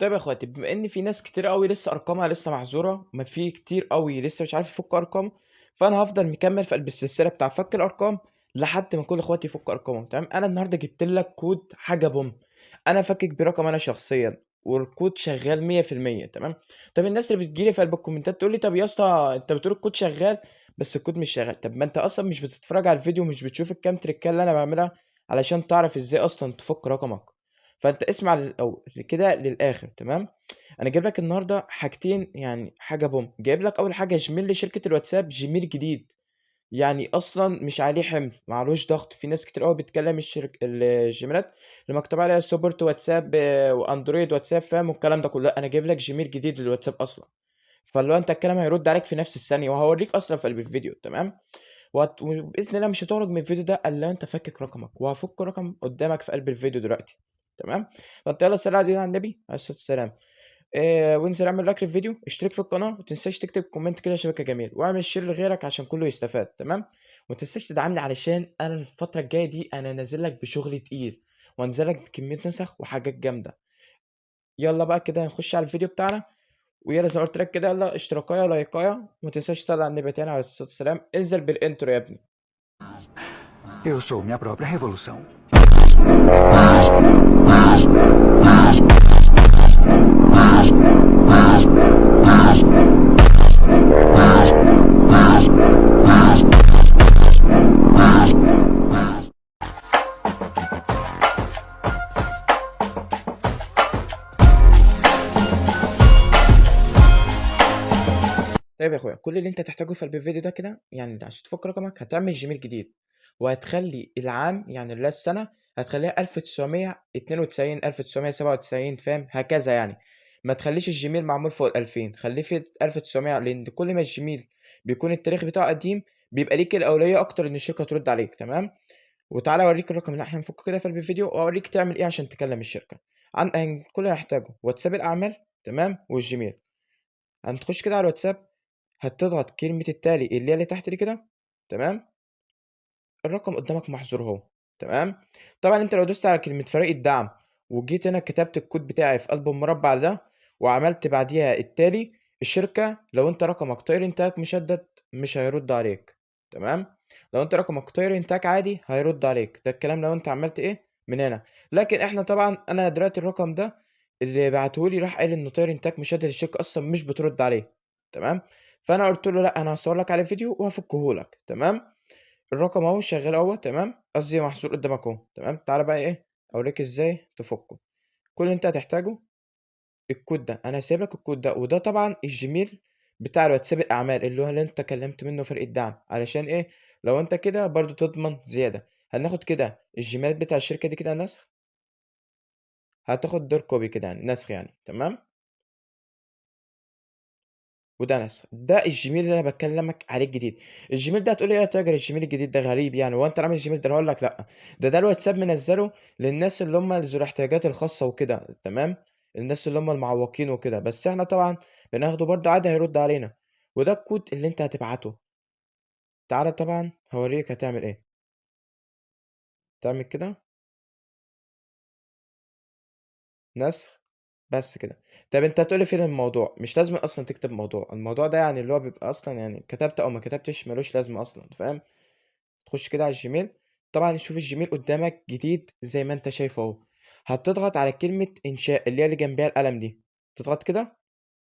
طيب يا اخواتي، بما ان في ناس كتير قوي لسه ارقامها لسه محظورة، ما في كتير قوي لسه مش عارف يفك ارقام، فانا هفضل مكمل في قلب السلسلة بتاع فك الارقام لحد ما كل اخواتي يفكوا ارقامهم. تمام، انا النهارده جبت لك كود حاجة بوم، انا فكك برقم انا شخصيا والكود شغال 100%. تمام، طب الناس اللي بتجيلي في قلب الكومنتات تقول لي طب يا اسطى انت بتقول الكود شغال بس الكود مش شغال، طب ما انت اصلا مش بتتفرج على الفيديو ومش بتشوف الكام تريكه اللي انا بعملها علشان تعرف ازاي اصلا تفك رقمك، فانت اسمع للاول كده للاخر. تمام، انا جايب لك النهارده حاجتين يعني حاجة بوم. جايب لك اول حاجة جيميل لشركة الواتساب، جيميل جديد يعني اصلا مش عليه حمل، معلوش ضغط. في ناس كتير قوي بتكلم الجيميلات اللي مكتوب عليها support واتساب، واندرويد واتساب، فاهم والكلام ده كله. لا، انا جايب لك جيميل جديد للواتساب اصلا، فاللي هو انت الكلام هيرد عليك في نفس الثانية، وهوريك اصلا في قلب الفيديو. تمام، وباذن الله مش هتخرج من الفيديو ده الا انت فكك رقمك، وهفك رقم قدامك في قلب الفيديو دلوقتي. تمام، فانت يلا صلي على النبي عليه الصلاة والسلام، وانزل اعمل like للفيديو، اشترك في القناة، وما تنساش تكتب comment كده شبكة جميل، واعمل share لغيرك عشان كله يستفاد. تمام، وما تنساش تدعمني علشان انا الفترة الجاية دي انا نازل لك بشغل تقيل، وانزل لك بكمية نسخ وحاجات جامدة. يلا بقى كده نخش على الفيديو بتاعنا، ويلا زي ما قلت لك كده يلا اشتراكايه ولايكايه، وما تنساش تصلي على النبي تاني عليه الصلاة والسلام. انزل بال intro يا ابني. Eu sou minha própria revolução. طيب يا اخويا، كل اللي انت تحتاجه في الفيديو ده كده عشان تفك رقمك، هتعمل جيميل جديد، وهتخلي العام يعني اللي هي السنة هتخليها 1992، 1997، فاهم هكذا يعني. ما تخليش الجيميل معمول فوق الألفين، خليه في 1900، لأن كل ما الجيميل بيكون التاريخ بتاعه قديم بيبقى ليك الأولوية أكتر إن الشركة ترد عليك. تمام، وتعالى أوريك الرقم اللي احنا هنفكه كده في الفيديو، وأوريك تعمل إيه عشان تكلم الشركة. عن كل اللي هحتاجه واتساب الأعمال، تمام، والجيميل. هنخش كده على الواتساب، هتضغط كلمة التالي اللي هي اللي تحت دي كده. تمام، الرقم قدامك محظور اهو. تمام، طبعا انت لو دوست على كلمة فريق الدعم وجيت هنا كتبت الكود بتاعي في قلب المربع ده وعملت بعديها التالي، الشركة لو انت رقمك طاير انتهاك مشدد مش هيرد عليك. تمام، لو انت رقمك طاير انتهاك عادي هيرد عليك، ده الكلام لو انت عملت ايه من هنا. لكن احنا طبعا انا دلوقتي الرقم ده اللي بعتهولي راح قال انه طاير انتهاك مشدد، الشركة اصلا مش بترد عليه. تمام، فانا قلت له لا انا هصور لك على فيديو وهفكه لك. تمام، الرقم اهو شغال اهو. تمام، قصدي محظور قدامك اهو. تمام، تعالى بقى ايه اوريك ازاي تفكه. كل اللي انت هتحتاجه الكود ده، انا سايب لك الكود ده، وده طبعا الجيميل بتاع الواتساب الاعمال اللي هو اللي انت كلمت منه فريق الدعم، علشان ايه لو انت كده برضو تضمن زيادة. هناخد كده الجيميل بتاع الشركة دي كده نسخ، هتاخد دور copy كده يعني نسخ يعني. تمام، وده نسخ، ده الجيميل اللي انا بكلمك عليه الجديد. الجيميل ده هتقول لي ايه يا تاجر الجيميل الجديد ده غريب يعني، هو انت عامل الجيميل ده؟ هقول لك لا، ده الواتساب منزله للناس اللي هم ذو الاحتياجات الخاصة وكده. تمام، الناس اللي هم المعوقين وكده، بس احنا طبعا بناخده برده عادي هيرد علينا. وده الكود اللي انت هتبعته. تعالى طبعا هوريك هتعمل ايه. تعمل كده نسخ بس كده. طب انت هتقولي فين الموضوع؟ مش لازم اصلا تكتب موضوع، الموضوع ده يعني اللي هو بيبقى اصلا يعني كتبت او ما كتبتش ملوش لازمه اصلا، فاهم؟ تخش كده على الجيميل، طبعا شوف الجيميل قدامك جديد زي ما انت شايفه اهو. هتضغط على كلمة انشاء اللي هي اللي جنبها القلم دي، تضغط كده.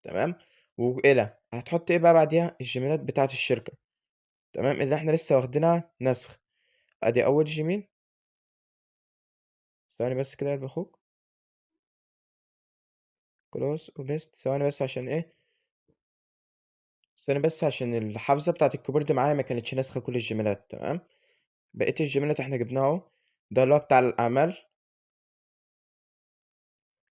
تمام، والى هتحط ايه بقى بعديها؟ الجيميلات بتاعه الشركة. تمام، اللي احنا لسه واخدينها نسخ. ادي اول جيميل، ثواني بس كده يا قلب اخوك، close و paste. ثواني بس عشان ايه، ثواني بس عشان الحافظة بتاعت الكيبورد معايا ما كانتش ناسخة كل الجيميلات. تمام، بقية الجيميلات احنا جبناها اهو، ده اللي هو بتاع الأعمال،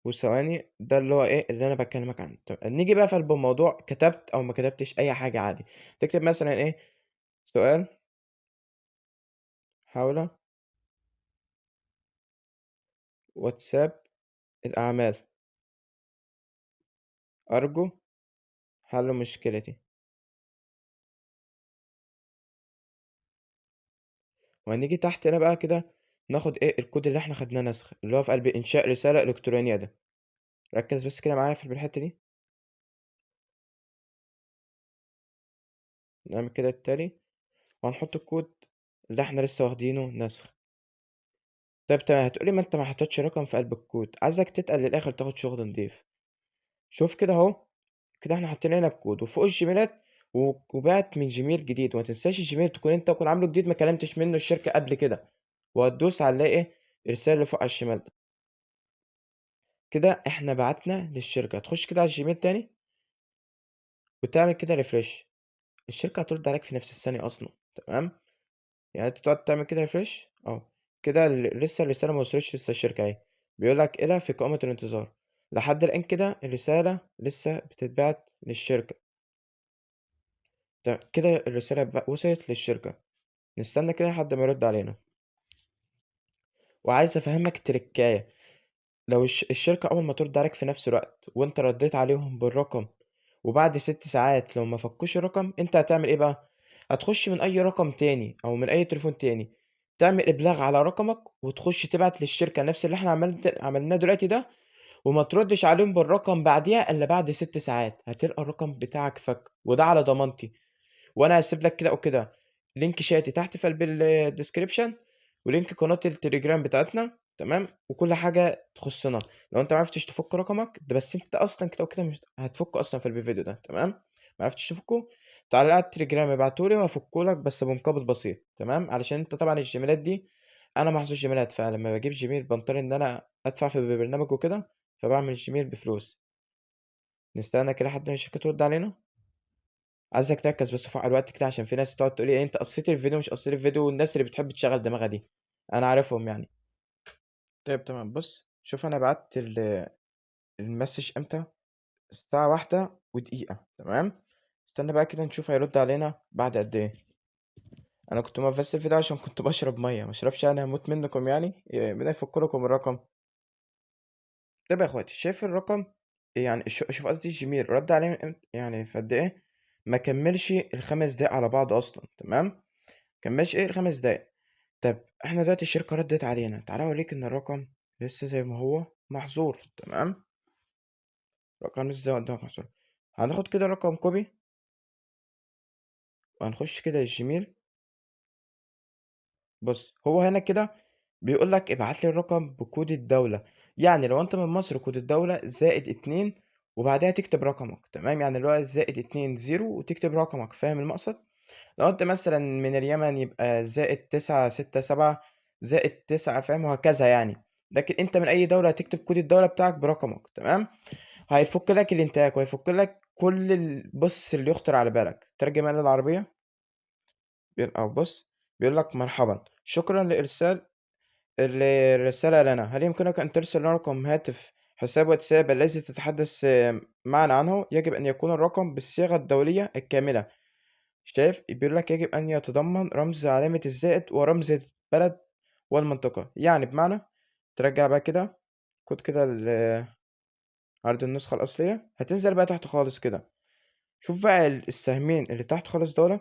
وثواني ده اللي هو ايه اللي انا بكلمك عنه. تمام، نيجي بقى في قلب الموضوع، كتبت او ما كتبتش اي حاجة عادي. تكتب مثلا ايه، سؤال حول واتساب الأعمال، أرجو حل مشكلتي. وهنيجي تحت هنا بقى كده ناخد ايه الكود اللي احنا خدناه نسخ، اللي هو في قلب انشاء رسالة الكترونية ده. ركز بس كده معايا في الحتة دي. نعمل كده التالي، وهنحط الكود اللي احنا لسه واخدينه نسخ. طيب تمام. هتقولي ما انت ما حطيتش رقم في قلب الكود، عايزك تتقل للاخر تاخد شغل نضيف. شوف كده اهو، كده احنا حاطين هنا الكود وفوق الجيميلات وبعت من جيميل جديد. وما تنساش الجيميل تكون انت تكون عامله جديد، ما كلمتش منه الشركة قبل كده. وهتدوس على ايه؟ الرسالة اللي فوق على الشمال ده. كده احنا بعتنا للشركة. هتخش كده على الجيميل تاني وتعمل كده refresh، الشركة هترد عليك في نفس الثانية اصلا. تمام، يعني انت تقعد تعمل كده refresh اهو كده، لسه الرسالة ما وصلتش لسه الشركة اهي، بيقول لك الى في قائمة الانتظار. لحد الان كده الرسالة لسه بتتبعت للشركة. تمام كده الرسالة وصلت للشركة. نستنى كده لحد ما يرد علينا. وعايز افهمك تركايه، لو الشركة اول ما ترد عليك في نفس الوقت وانت رديت عليهم بالرقم، وبعد 6 ساعات لو ما فكوش الرقم، انت هتعمل ايه بقى؟ هتخش من اي رقم تاني او من اي تليفون تاني، تعمل ابلاغ على رقمك وتخش تبعت للشركة نفس اللي احنا عملناه دلوقتي ده، وما تردش عليهم بالرقم بعديها الا بعد 6 ساعات، هتلقى الرقم بتاعك فك، وده على ضمانتي. وانا هسيب لك كده او كده link شاتي تحت في ال description، و link قناة التليجرام بتاعتنا. تمام، وكل حاجة تخصنا. لو انت ما عرفتش تفك رقمك ده، بس انت اصلا كده وكده مش هتفكه اصلا في الفيديو ده. تمام، ما عرفتش تفكه تعالى على التليجرام ابعتهولي وهفكه لك، بس بمقابل بسيط. تمام، علشان انت طبعا الجيميلات دي انا محظوظ جيميلات، فلما بجيب جيميل بنضطر ان انا ادفع في البرنامج وكده، فبعمل جيميل بفلوس. نستنى كده لحد ما الشركة ترد علينا. عايزك تركز بس في الوقت كده، عشان في ناس تقعد تقول لي إيه، انت قصيت الفيديو مش قصيت الفيديو، والناس اللي بتحب تشغل دماغها دي انا عارفهم يعني. طيب تمام، بص شوف انا بعت المسج امتى؟ الساعة 1:01. تمام، استنى بقى كده نشوف هيرد علينا بعد قد ايه. انا كنت موقف بس الفيديو عشان كنت بشرب مية، ما اشربش انا هموت منكم يعني، بدأ يفك لكم الرقم. طيب يا اخواتي، شايف الرقم يعني شوف قصدي الجيميل رد علينا امتى، يعني في قد ايه؟ ما كملش الخمس دقايق على بعض اصلا. تمام، كملش ايه الخمس دقايق. طب احنا دلوقتي الشركة ردت علينا، تعالى اوريك ان الرقم لسه زي ما هو محظور. تمام، الرقم لسه زي ما قدامك محظور. هناخد كده رقم copy وهنخش كده الجيميل. بص هو هنا كده بيقول لك ابعت لي الرقم بكود الدولة، يعني لو انت من مصر كود الدولة زائد 2 وبعدها تكتب رقمك. تمام، يعني اللي هو زائد 2 0 وتكتب رقمك، فاهم المقصد؟ لو انت مثلا من اليمن يبقى زائد 9 6 7 زائد 9، فاهم، وهكذا يعني. لكن انت من اي دولة هتكتب كود الدولة بتاعك برقمك. تمام، هيفك لك الانتهاك وهيفك لك كل بص اللي يخطر على بالك. ترجم على العربية او بص بيقول لك مرحبا، شكرا لارسال الرسالة لنا، هل يمكنك أن ترسل لنا رقم هاتف حساب واتساب الذي تتحدث معنا عنه؟ يجب أن يكون الرقم بالصيغة الدولية الكاملة. شايف بيقول لك يجب أن يتضمن رمز علامة الزائد ورمز البلد والمنطقة، يعني بمعنى ترجع بقى كده كود كده عرض النسخة الأصلية، هتنزل بقى تحت خالص كده. شوف بقى السهمين اللي تحت خالص دول،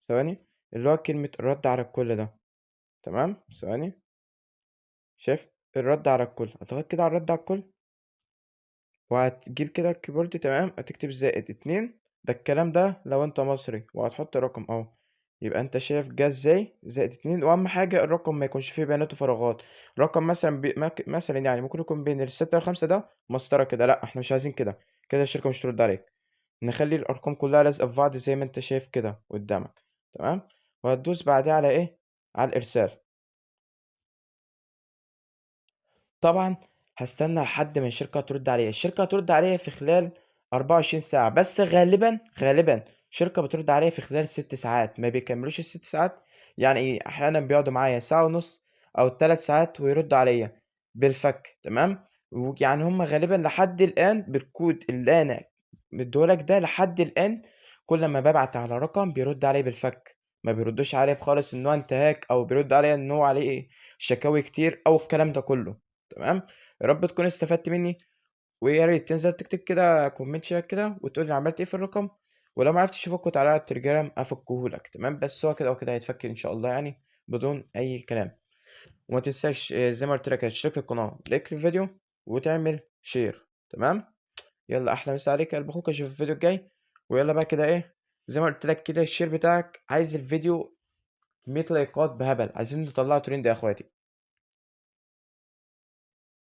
ثواني، اللي هو كلمة الرد على الكل ده. تمام، ثواني، شايف الرد على الكل، هتضغط كده على الرد على الكل وهتجيب كده الكيبورد. تمام، هتكتب زائد 2، ده الكلام ده لو انت مصري، وهتحط رقم اهو، يبقى انت شايف جه ازاي زائد 2. واهم حاجة الرقم ما يكونش فيه بيانات وفراغات. رقم مثلا مثلا يعني ممكن يكون بين الستة والخمسة، ده مسطرة كده، لا احنا مش عايزين كده، كده الشركة مش هترد عليك. نخلي الارقام كلها لازقة في بعض زي ما انت شايف كده قدامك. تمام، وهتدوس بعدها على ايه؟ على الارسال. طبعا هستنى لحد ما الشركة ترد عليا. الشركة هترد عليا في خلال 24 ساعة، بس غالبا الشركة بترد عليا في خلال 6 ساعات، ما بيكملوش الست ساعات. يعني ايه؟ احيانا بيقعدوا معايا ساعة ونص او 3 ساعات ويردوا عليا بالفك. تمام، ويعني هم غالبا لحد الان بالكود اللي انا مديهولك ده، لحد الان كل ما ببعت على رقم بيرد عليا بالفك، ما بيردوش عليا خالص ان هو انتهاك، او بيرد عليا ان هو عليه ايه شكاوي كتير او الكلام ده كله. تمام، يا رب تكون استفدت مني، ويا ريت تنزل تكتب كده comment شير كده وتقول لي عملت ايه في الرقم، ولو ما عرفتش تفكه تعالى على التليجرام افكهولك. تمام، بس هو كده وكده هيتفك ان شاء الله يعني بدون اي كلام. وما تنساش، زي ما قلت لك هتشترك في القناه، like للفيديو، وتعمل share. تمام؟ يلا أحلى مسا عليك يا قلب أخوك، أشوفك في الفيديو الجاي. ويلا بقى كده إيه، زي ما قلت لك كده ال share بتاعك، عايز الفيديو 100 لايكات بهبل، عايزين نطلعه ترند يا إخواتي.